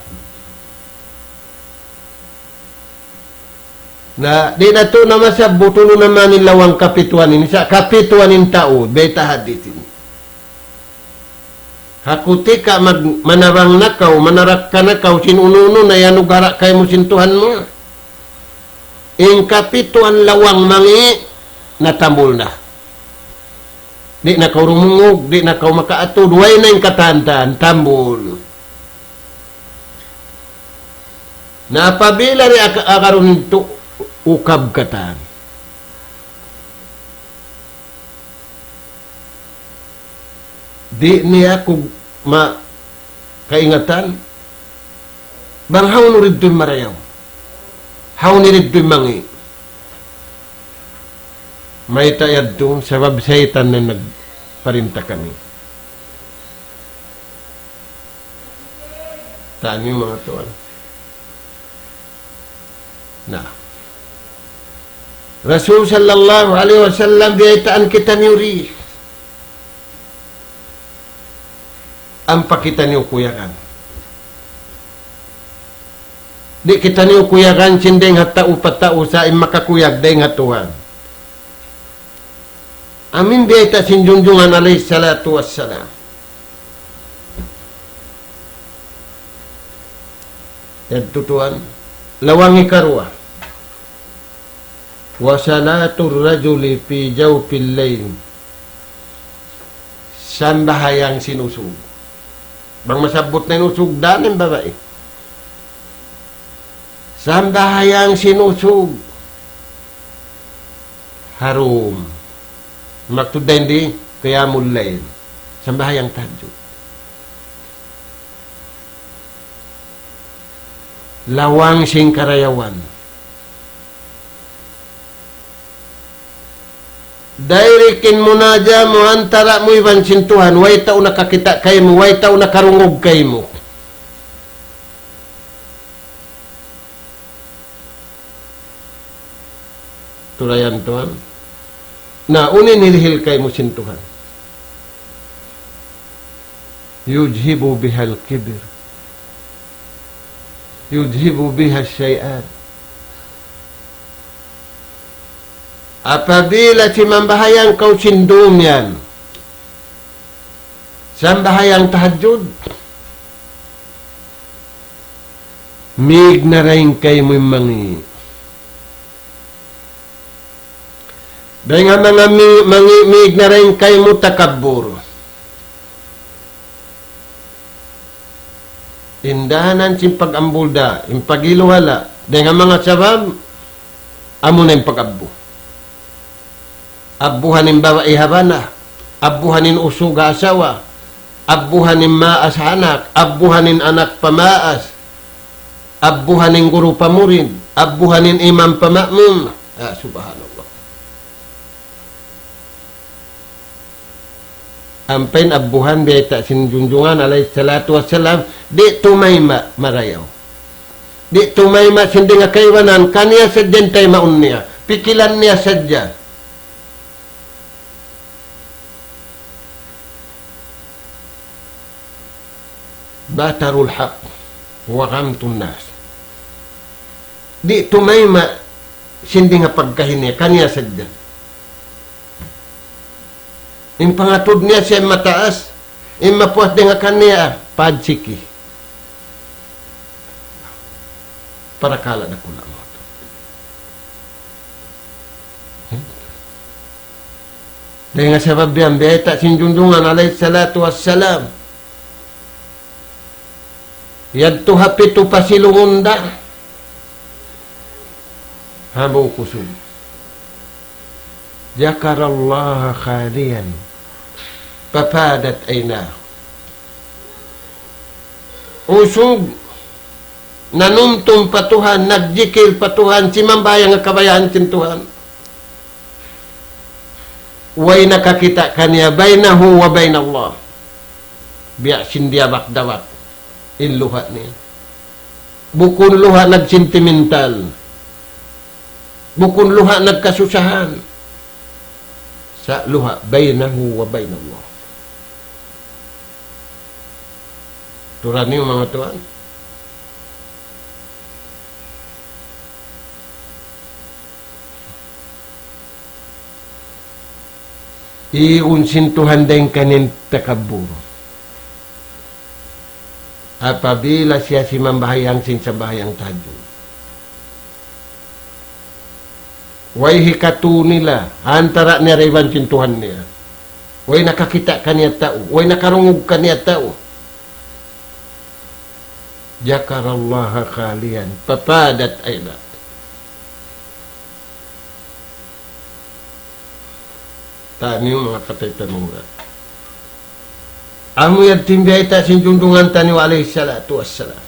Na, di' natu' na masabbut unu na man in lawang kapituan ini, sa' kapituan in tau, bayta' hadith ini. Ha kutika mag-, manabang na kaw, manarakka na kaw, sin unu-unu na iyanugara' kaymu sin Tuhan mu. In kapituan lawang mangi', natambul na. Di' na kaw rumungug, di' na kaw makaatud, way na in katan-katan, tambul. Na apabila di' aka-, agarun tu ukab katan. Di' niya aku ma-, kaingatan, bang hawnu didtu in marayaw. Hawnu didtu in mangi'. Mayta' yadtu, sabab saytan na nagparinta kaniya. Tani manga tuwan. Na. Rasul sallallahu alayhi wasallam biyaytaan kitaniyu di. Ampa kitaniyu kuyagan. Di' kitaniyu kuyagan sin dayng ha tau pa tau, sa' in makakuyag dayng ha Tuhan. Amu in biyayta' sin Junjungan alayhi salatu wassalam. Yadtu tuwan, lawang hikaruwa. وصلاة الرجل في جوف الليل. Sambahayang sin usug. Bang masabbut na in usug, daan in babai. Sambahayang sin usug. Harum. Maksud dayn di, qiyamul layl. Sambahayang tahajjud. Lawang sin karayawan. Direct in munaja mu antara' mu iban sin Tuhan, way tau nakakita' kaymu, way tau nakarungug kaymu. Tulayan Tuhan. Na, unu in hirihil kaymu sin Tuhan. يذهب بها الكبر. يذهب بها الشيطان. Apabila simambahayang kaw sin dum yan, sambahayang tahajjud, mig na dayn kaymu in mangi'. Dayn ha manga mi-, mangi'-, miig na dayn kaymu takabbur. In dahanan sin pag-ambul da, in pag-iluhala, dayn ha manga sabab, amuna in pag-abbu. Abbuhan in babai ha bana, abbuhan in usug ha asawa, abbuhan in maas ha anak, abbuhan in anak pa maas, abbuhan in guru pa murid, abbuhan in imam pa ma'mum. Ah, subhanallah. Ampa in abbuhan biyayta' sin Junjungan alayhi salatu wassalam, di' tumayma' marayaw. Di' tumayma' sin dayn ha kaibanan, kaniya sadja in taymaun niya, pikilan niya sadja. بطروا الحق وغمطوا الناس. Di' tumayma' sin dayn ha pagkahi niya, kaniya sadja. In pangatud niya siya in mataas, in mapuas dayn ha kaniya, padsiki. Parakala' dakula' mu. Dayn ha sabab yan, biyayta' sin Junjungan alayhi salatu wassalam. Yadtu ha pitu pasilungun da. Hambuuk usug. ذكر الله خاليا ففاضت عيناه. Usug, nanumtum pa Tuhan, nagjikil pa Tuhan, simambahayang ha kabayaan sin Tuhan. Way nakakita' kaniya, بينه وبين الله. Biya' sin diyabak-dabak in luha' niya. Bukun luha' nagsentimental. Bukun luha' nagkasusahan. Sa' luha' بينه وبين الله. Turan niyu manga tuwan. Iigun sin Tuhan dayn kaniya in takabbur. Apabila siya simambahayang sin sambahayang tahajjud. Way hikatu nila, antara' niya da iban sin Tuhan niya. Way nakakita' kaniya tau, way nakarungug kaniya tau. ذكر الله خاليا ففاضت عيناه. Taniyu manga kataymanghuran. Amu yan in biyayta' sin Junjungan taniyu alayhi salatu wassalam.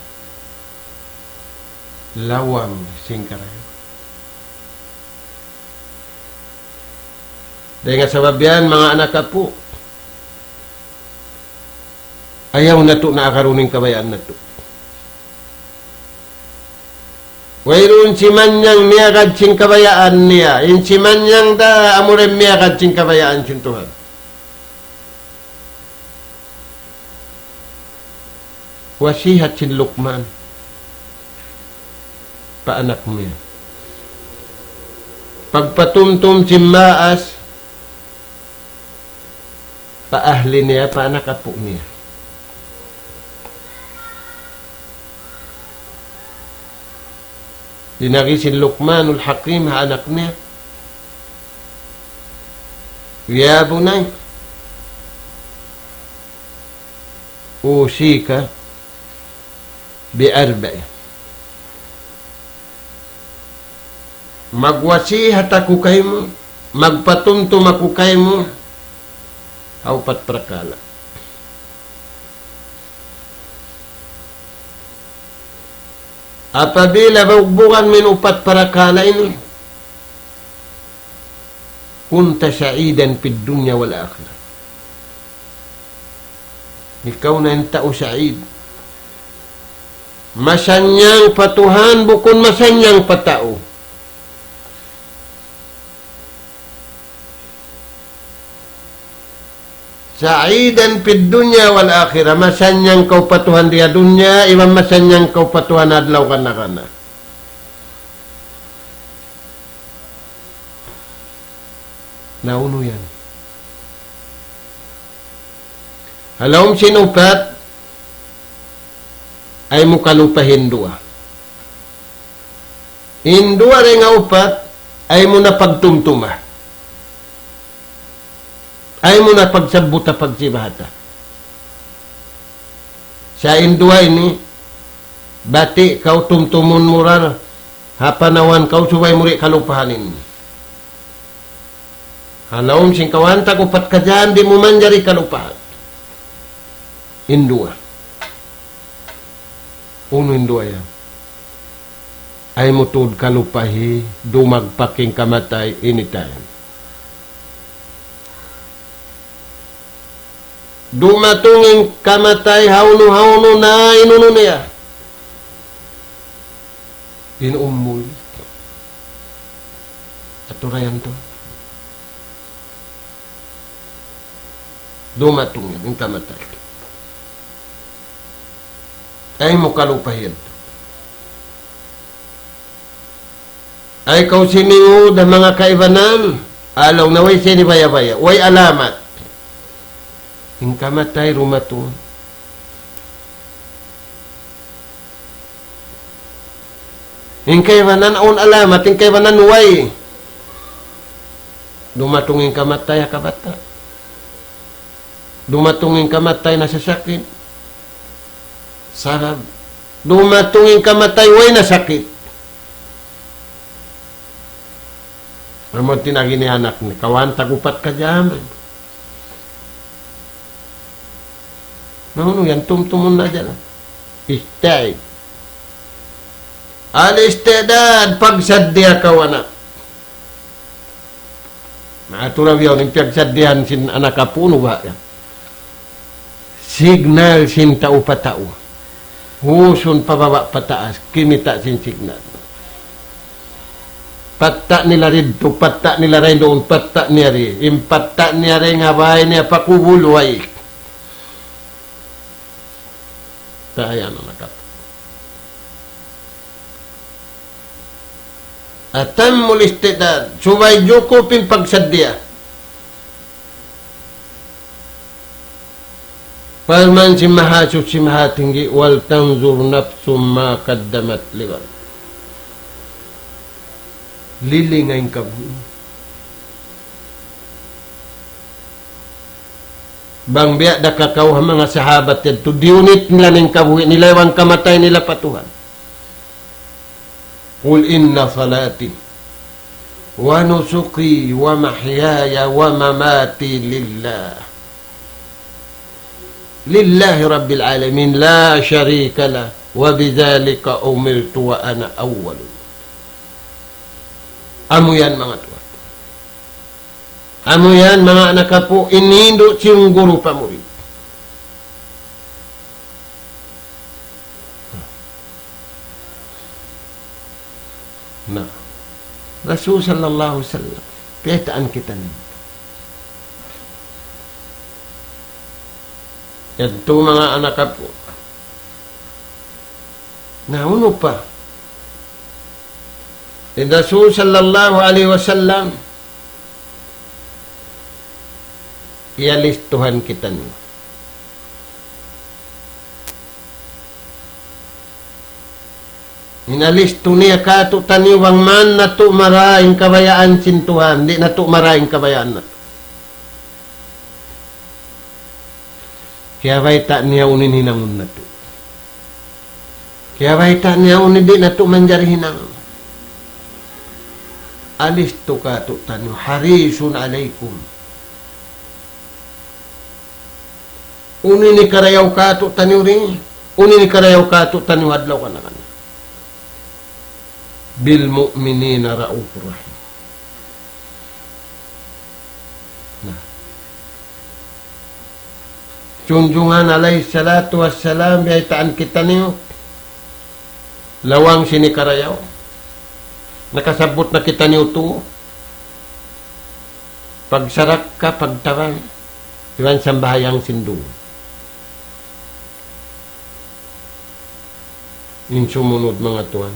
Lawang sin karayawan. Dayn ha sabab yan, manga anak apu', ayaw natu' na agarun in kabayaan natu'. Wayruun simanyang miyagad sin kabayaan niya. In simanyang da amura in miyagad sin kabayaan sin Tuhan. Wasihat sin Luqman pa anak niya. Pagpatumtum sin maas pa ahli niya, pa anak apu' niya. Dinari sin Luqmanul Hakim ha anak niya. يا بني أوصيك بأربع. Magwasihat aku kaymu, magpatumtum aku kaymu ha upat parakala'. Apabila bugbugan mu in upat parakala' ini, كنت سعيدا في الدنيا والآخرة. Ikaw na in tau sa'id. Masannyang pa Tuhan, bukun masannyang pa tau. سعيدا في الدنيا والآخرة. Masannyang kaw pa Tuhan di ha dunya, iban masannyang kaw pa Tuhan adlaw kana-kana. Na unu yan? Ha lawm sin upat, ayaw mu kalupahi in duwa. In duwa dayn ha upat, ayaw mu na pagtumtuma. Ayaw mu na pagsabbuta, pagsibahata. Sa' in duwa ini, bati' kaw, tumtumun mu ra, ha panawan kaw, subay mu di' kalupahan ini. Ha lawm sin kawhaan tag upat ka jam di' mu manjari kalupahan. In duwa. Unu in duwa yan? Ayaw mu tuud kalupahi, dumagpak in kamatay anytime. Dumatung in kamatay, hawnu-hawnu na in unu niya. In umul. Aturayan tu. Dumatung yan, in kamatay. Ayaw mu kalupahi yadtu. Ayaw kaw simingud ha manga kaibanan, laung na way sinibaya-baya, way alamat. In kamatay dumatung. In kaibanan awn alamat, in kaibanan way. Dumatung in kamatay ha kabata'. Dumatung in kamatay nasasakit. Sabab, dumatung in kamatay way nasakit. Amu in agi ni anak ni, kawhaan tag upat ka jam. Na unu yan, tumtumun na dyan. Istay. Al-istidad, pagsaddiya kaw anak. Manga turabiyaw, in piyagsaddihan sin anak apu' nu ba yan? Signal sin tau pa tau. Husun pa baba' pa taas, kimita' sin signal. Patta' nila didtu, patta' nila dayn duun, patta' niya di. In patta' niya dayn ha bay niya pa kubul, way. Tayan na nakat. Atammul istidad, subay jukup in pagsaddiya. Parman sin Mahasuchi Mahatinggi, "Wal tanzur nafsum ma qaddamat lighad." Lilinga in kabuhi'. Bang biya' da kakaw ha manga sahabat yadtu, diyunit nila in kabuhi' nila iban kamatay nila pa Tuhan. قل إن صلاتي ونسكي ومحياي ومماتي لله، لله رب العالمين لا شريك له وبذلك أمرت وأنا أول. Amu yan manga tuwan. Amu yan manga anak apu', in hindu' sin guru pa murid. Na, Rasul sallallahu alayhi wasallam, piyaytaan kitaniyu. Yadtu manga anak apu'. Na, unu pa? In Rasul sallallahu alayhi wasallam, iyalistuhan kitaniyu. Inalistu niya kātu'niyu bang man natu' marayaw in kabayaan sin Tuhan, di' natu' marayaw in kabayaan natu'. Kiyabayta' niya unu in hinangun natu'. Kiyabayta' niya unu in di' natu' manjari hinang. Alistu kātu'niyu, harisun alaykum. Unu in hikarayaw kātu'niyu ri, unu in hikarayaw kātu'niyu adlaw kanakan. بالمؤمنين رءوف رحيم. Na. Junjungan alayhi salatu wassalam, biyaytaan kitaniyu, lawang sin hikarayaw. Nakasabbut na kitaniyu tu, pagsarakka, pagtabang, iban sambahayang sin duun. In sumunud manga tuwan.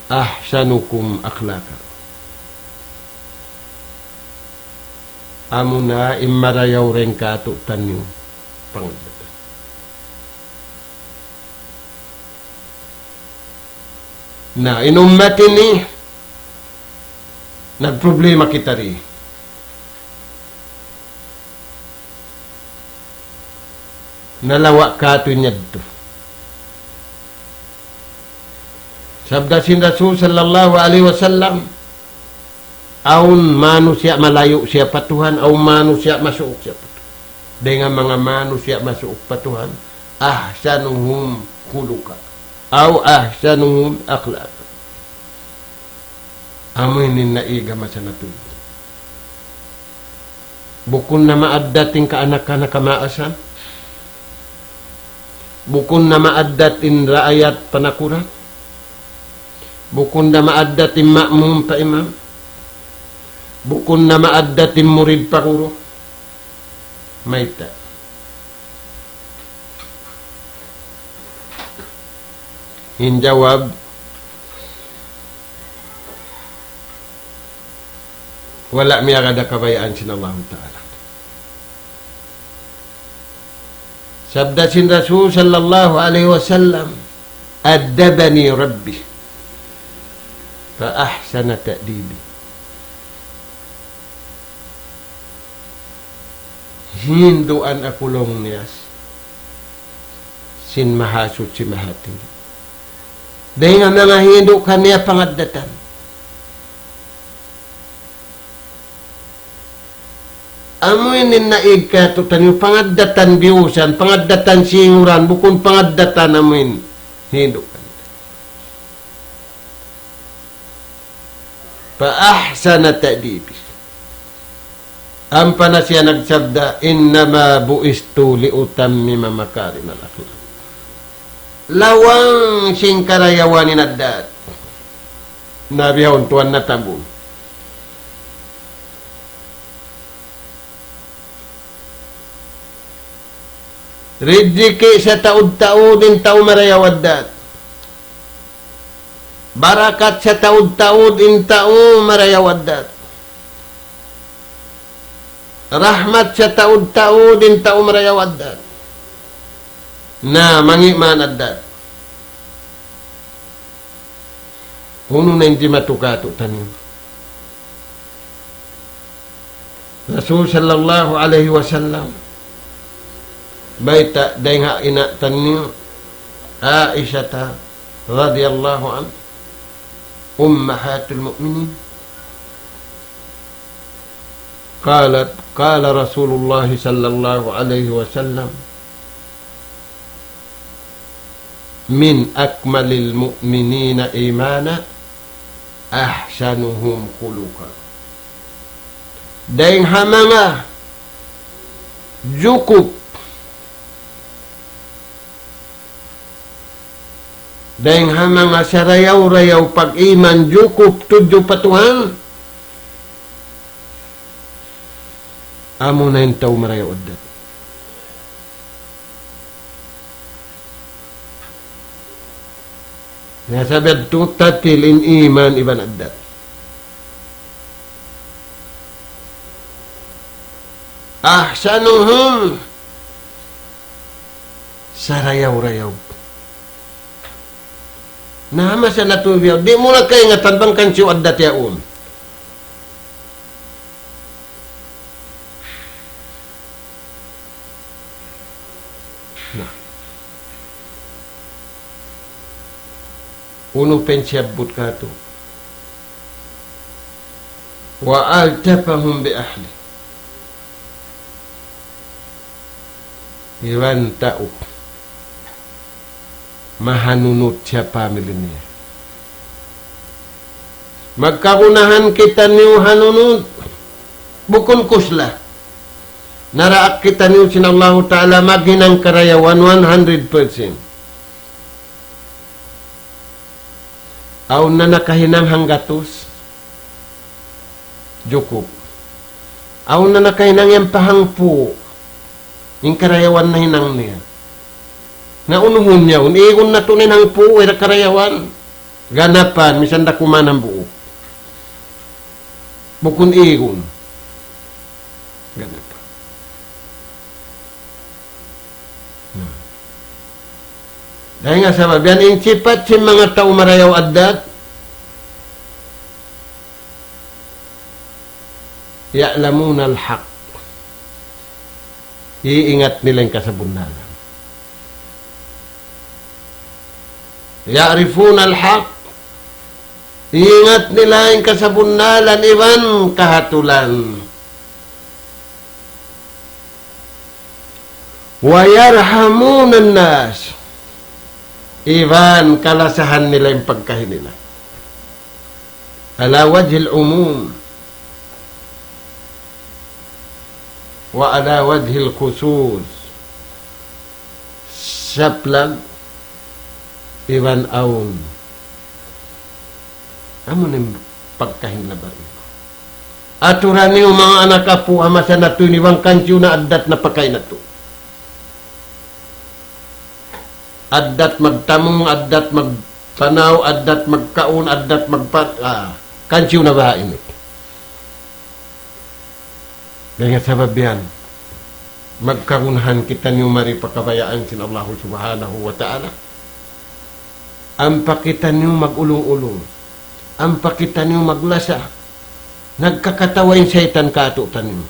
أحسنكم أخلاقا. Amuna in marayaw dayn kātu'niyu pangaddatan. Na, in ummat ini, Nagproblema kita di. Nalawa' katu' in yadtu. Sabda sin Rasul sallallahu alayhi wasallam, awn manusiya' malayu' siya pa Tuhan, awn manusiya' masuuk siya pa Tuhan. Dayn ha manga manusiya' masuuk pa Tuhan, أحسنهم خلقا أو أحسنهم أخلاقا. Amu ini in naiga masa natu'. Bukun na maaddat in kaanak-kanak kamaasan. Bukun na maaddat in raayat panakuran. Bukun na maaddat in ma'mum pa imam. Bukun na maaddat in murid pa guru. Mayta'? In jawab, wala' miyagad ha kabayaan sin Allahu Ta'ala. Sabda sin Rasul sallallahu alayhi wasallam, أدبني ربي فأحسن تأديبي. Hinduan aku laung niya sin Mahasuchi Mahatinggi. Dayn ha manga hindu' kaniya pangaddatan. Amu ini in naig katu'taniyu pangaddatan biyusan, pangaddatan singuran, bukun pangaddatan amu in hindu'. فأحسن تأديبي. Ampa na siya nagsabda, إنما بعثت لأتمم مكارم الأخلاق. Lawang sin karayawan in addat. Na bihaun tuwan na tabun. Rijiki' sataud-taud in tau marayaw addat. Barakat sataud-taud in tau marayaw addat. Rahmat sataud-taud in tau marayaw addat. Na, mangi' man addat. Unu na in jimatu katu'taniyu? Rasul sallallahu alayhi wasallam, bayta' dayn ha ina' taniyu, Aisha radiyallahu anha, أمهات المؤمنين. قالت، قال رسول الله صلى الله عليه وسلم: من أكمل المؤمنين إيمانا أحسنهم خلقا. Dayn ha manga jukup, dayn ha manga sarayaw-rayaw pag-iman jukup tudju pa Tuhan, amuna in tau marayaw addat. Na sabab tuud tatil in iman iban addat. أحسنهم, sarayaw-rayaw. Na masa natu' biya', di' mu na kaingatan bang kansiyu addat yaun. Na. Unu pa in siyabbut katu'? وألطفهم بأهله. Iban tau mahanunut ha family niya. Magkagunahan kitaniyu hanunut, bukun kusla. Naraak kitaniyu sin Allahu Ta'ala maghinang karayawan one hundred percent. Awn na nakahinang hanggatus, jukup. Awn na nakahinang yan pa hangpu', in karayawan nahinang niya. Na unuhun niya, un igun natu' na in hangpu', wala' karayawan. Ganapan, misan da kuman hambuuk. Bukun igun. Ganapan. Na. Dayn ha sabab yan in sipat sin manga tau marayaw addat, يعلمون الحق. Iingat nila in kasabunnalan. يعرفون الحق. Iingat nila in kasabunnalan iban kahatulan. ويرحمون الناس. Iban kalasahan nila in pagkahi nila. على وجه العموم وعلى وجه الخصوص. Saplag iban awn. Amu in pagkahi nila baran. Aturan niyu manga anak apu' ha masa natu' ini bang kansiyu na addat na pakain natu'. Addat magtamung, addat magpanaw, addat magkaun, addat magpa-, ah, kansiyu na baha' ini. Dayn ha sabab yan, magkagunahan kitaniyu mari pa kabayaan sin Allahu Subhanahu wa Ta'ala. Ampa kitaniyu mag-ulung-ulung. Ampa kitaniyu maglasa. Nagkakatawa in saytan kātu'niyu.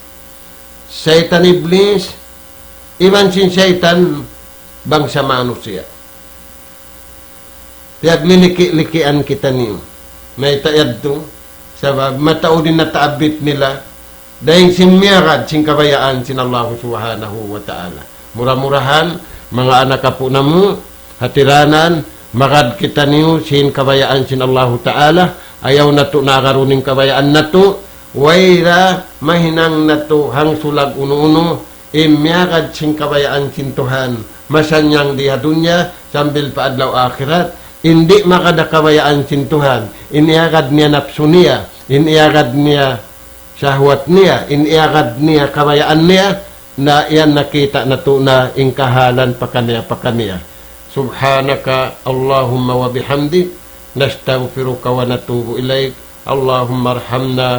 Saytan Iblis, iban sin saytan bangsa manusiya'. Piyagliliki'-likian kitaniyu. Mayta' yadtu? Sabab mataud in nataabbit nila dayn sin miyagad sin kabayaan sin Allahu Subhanahu wa Ta'ala. Mura-murahan, manga anak apu' namu', hatiranan, magad kitaniyu sin kabayaan sin Allahu Ta'ala, ayaw natu' na agarun in kabayaan natu', wayra mahinang natu' hangsulag unu-unu, in miyagad sin kabayaan sin Tuhan, masannyang di ha dunya, sambil pa adlaw akhirat, in di' magad ha kabayaan sin Tuhan, in iyagad niya napsu niya, in iyagad niya sahwat niya, in iyagad niya kabayaan niya, na yan nakita' natu' na in kahalan pakaniya-pakaniya. سبحانك اللهم وبحمدك، نستغفرك ونتوب إليك. اللهم ارحمنا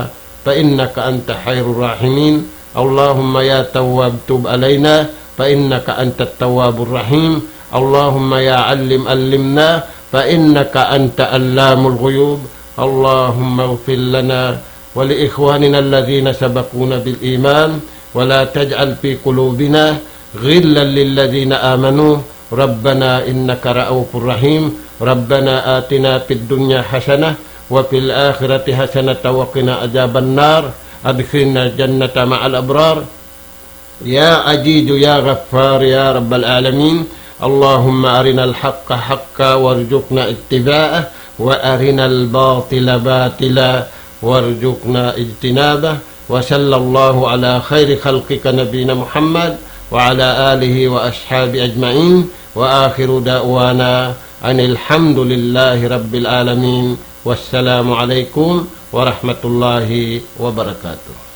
فإنك أنت خير الراحمين. اللهم يا تواب تب علينا فإنك أنت التواب الرحيم. اللهم يا علم علمنا فإنك أنت علام الغيوب. اللهم اغفر لنا ولإخواننا الذين سبقونا بالإيمان ولا تجعل في قلوبنا غلا للذين آمنوا ربنا إنك رءوف رحيم. ربنا آتنا في الدنيا حسنة وفي الآخرة حسنة وقنا عذاب النار. أدخلنا الجنة مع الأبرار. يا عزيز يا غفار يا رب العالمين. اللهم أرنا الحق حقا وارزقنا اتباعه، وأرنا الباطل باطلا وارزقنا اجتنابه. وصلى الله على خير خلقك نبينا محمد وعلى آله وأصحابه أجمعين. وآخر دعوانا أن الحمد لله رب العالمين. والسلام عليكم ورحمة الله وبركاته.